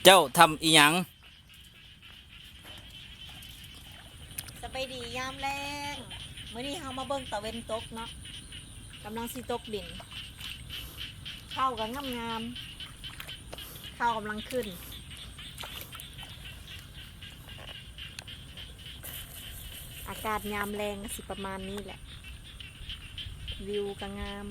ເຈົ້າທຳອີ່ຫຍັງ? ສະບາຍດີຍາມແລງ. ມື້ນີ້ເຮົາມາເບິ່ງຕາເວັນຕົກເນາະ, ກຳລັງຊິຕົກດິນ. ເຂົ້າກໍງາມໆ, ເຂົ້າກຳລັງຂຶ້ນ. ອາກາດຍາມແລງກໍຊິປະມານນີ້ແຫຼະ, ວິວກໍງາມ.